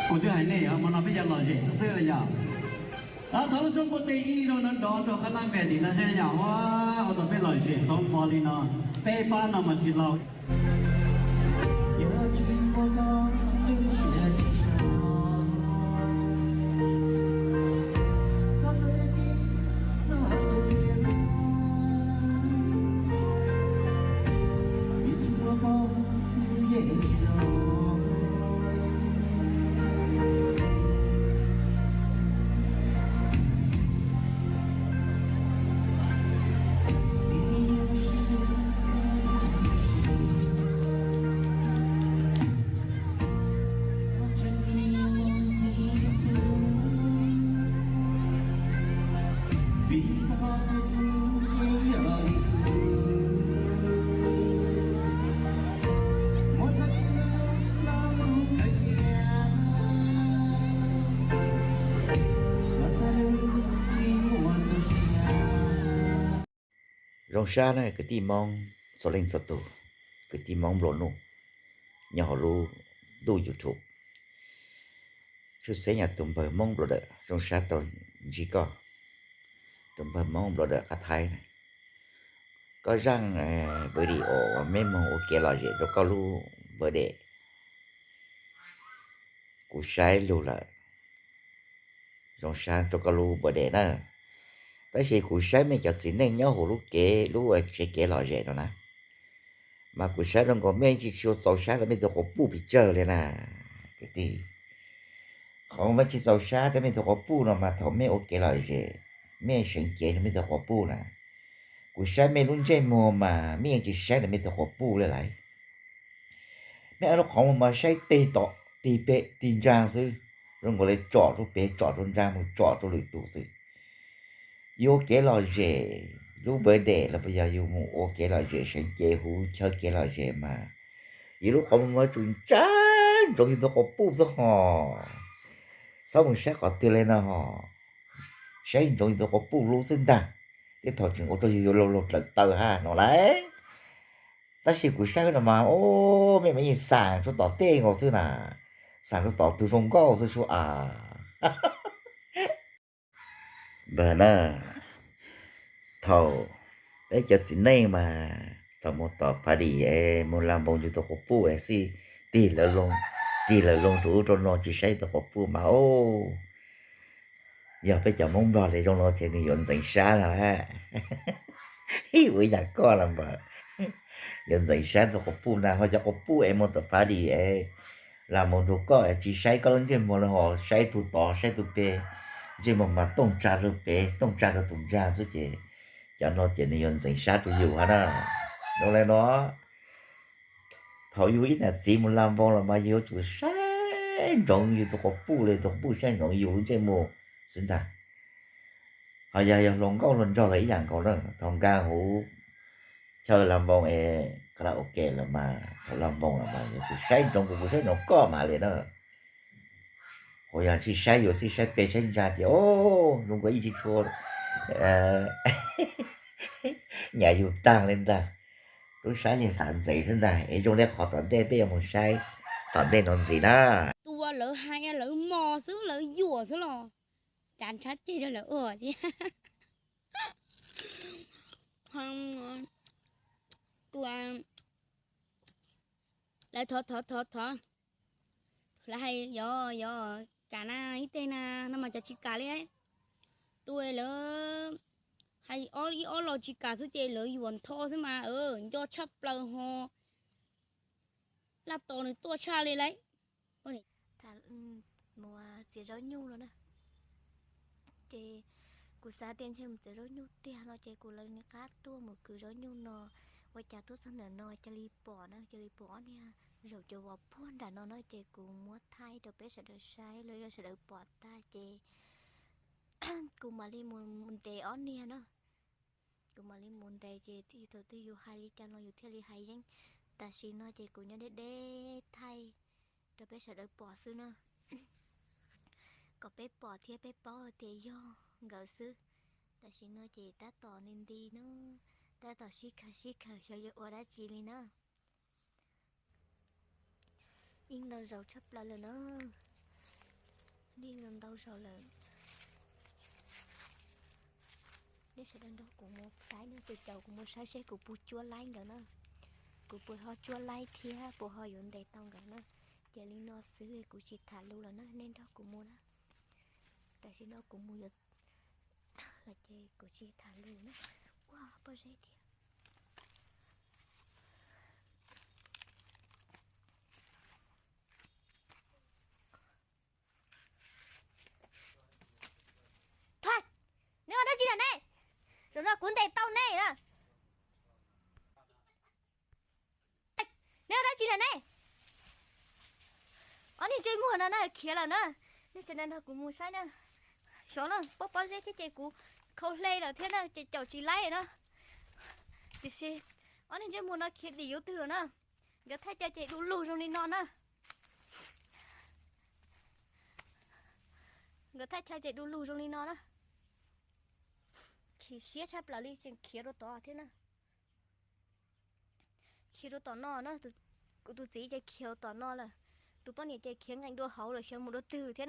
Kuv twb hais nej yog hmo no peb yuav lom zem xwb xwb li yog. Thov lub suab npuaj tej ib zaug nrov nrov rau qab nab npem tim no saib yog ua, ua rau peb lom zem tau npo li no, peb pab no mas tsis lau. Zoo sab na kwv tij Hmoob txhua leej txhua tus, kwv tij Hmoob nplua nuj nyob hauv lub ntuj YouTube. Tshwj xeeb yog tus npawg Hmoob nplua dawm, zoo sab tau ntsib koj, tus npawg Hmoob nplua dawm qab Thaib na. Koj zaaj video uas meb moog ua kev lom zem rau koj lub npawg dem, kuv saib lug lawm. Zoo sab rau koj lub npawg dem na. Tab sis kuv saib mej cov txiv neej nyob huv lub kev, lub tsev kev lom zem no na, mas kuv saib zoo nkaus mej tsis tshua txaus sab rau mej tug quas puj pes tsawg li na. Kwv tij, qhov mej tsis txaus sab rau mej tug quas puj no mas thaum mej ua kev lom zem, mej seev cev rau mej tug quas puj na. Kuv saib mej lub ntsej muag mas mej yeej tsis saib rau mej tug quas puj li lawm. Mej ua lub qhov muag mas saib tig tom tig pem tig ntsaa xwb, zoo nkaus li tsom rau pem tsom rau ntsaa mus tsom rau lwm tus xwb. Yus ua kev lom zem, lub npawg dem los puas yog yus mus ua kev lom zem seev cev huv chaw kev lom zem mas yus lub qhov muag mas tsum ntsa ntsoov yus tug quas puj xwb hos. Txhob mus saib qhov twg li no hos, saib ntsoov yus tug quas puj lub xwb ntag, tej thaum tseem ua rau yus yuav laug laug dlawm taw hab no lauj. Tab sis kuv saib no mas, o, mej mas yeej xaam rau tom tej nkaus xwb na, xaam rau tom tug zoo nkauj xwb sub as. Npawg na, thaum peb cov txiv neej mas thaum mus tom party es mus lag npoos yus tug quas puj es xij tig lawv loo, tig lawv loo rau ub rau no tsis saib yus tug quas puj mas, o, yog peb cov Hmoob Nplog li zoo no ces nws yuav ntxeev sab na lauj. Ua ib yam koj los npawg, yuav ntxeev sab tug quas puj na, ho cov quas puj es mus tom party es lag npoos rau koj es tsis saib koj lub ntsej muag li hos saib tug tod saib tug pem, ntsej muag mas tooj tsa rau pem tooj tsa rau tus ntsaa xwb ces cov no ces nws yuav ntxeev sab rau yus hab na. Zoo li no, thaum yus ib niam txiv mus lag npoos los mas yus yuav tsum saib ntsoov yus tug quas puj li tug quas puj saib ntsoov yus lub ntsej muag xwb ntag. Ho yog yog hluas nkauj hluas nraug los ib yam nkaus na, thaum nkag huv chaw lag npoos es karaoke los mas thaum lag npoos los mas yuav tsum saib ntsoov kuv, kuv saib ntsoov koj mas li na. Ho yog tsis saib yus, tsis saib pem saib ntsa ces, o, zoo nkaus ib tsis tshua nyam yus taag li ntag. Tub sab yeej xav ntxeev xwb ntag, es zoo li qhov tom ntej peb yuav mus saib tom ntej no ntxiv na. Tua lawv hais lawv mos xwb, lawv yuam xwb los cas ntshav ceg rau lawv ua thiab. Tua lawv thov thov thov thov, lawv hais yov yov kam na ib teg na no mas cov tsis kam li. Tua lawv hais ob ib ob los tsis kam xwb ces lawv yuam ntho xwb mas nco tshaj plaws ho laj tos nws tuaj tshaj li lauj. Mus txiav zaub nyuj no na, ces kuv xav tias ntshe mus txiav zaub nyuj tiag no ces kuv lawv nws qab tuaj mus kwv zaub nyuj no, ua cas tuaj txog ntawm no cia li pom na, cia li pom ob niag zaum cov vov puag nram no na ces kuv muab thaij rau peb sawv daws saib los yog sawv daws pom tag ces kuv mam li mus ntes ob niag na. Kuv mam li mus ntes ces thaum twg yus hais li cas los yus thiaj li hais yeeb. Tam sim no ces kuv nyob deb deb thaij rau peb sawv daws pom xwb na, kom peb pom thiab peb paub tias yog nkawd xwb. Tam sim no ces tab tom nti nti na, tab tom sib khaws sib khaws xyov yuav ua dab tsi li na. Yeej ntau zaus tshaj plaws lawm na. Ntau ntau zaus lawm. Nej sawv daws nrog kuv mus saib no, tus caum kuv mus saib seb kuv puas tsuab laib nkawd na. Kuv puas ho tsuab laib thiab puas ho yuav ntes tau nkawd na. Ces li no xwb kuv tsis tham lus lawm na, nej nrog kuv mus na. Tam sim no kuv mus yuav lawm ces kuv tsis tham lus na. Ua pob zeb thiab. Thov, neb ua dab tsi na ne? Zaum no kuv ntes tau nej na. Neb ua dab tsi na ne? Ob niag ntsej muag no na khiav lawm na. Nej sawv daws nrog kuv mus saib na. Xyov na, pob pob zeb thiab ces kuv khau hle lawm thiab na ces caum tsis laib na. Tiam sis ob niag ntsej muag no khiav dim yuav twg lawm na. Nkawd thaj chaw ces du lug zoo li no na. Nkawd thaj chaw ces du lug zoo li no na. Chim siab tshaj plaws li, tseem khiav rau tod thiab na. Khiav rau tom no na. Kuv tus txiv ces khiav tom no lawm. Tus poj niam ces khiav nqees dua hauv lawm xyov mus dua twg thiab na.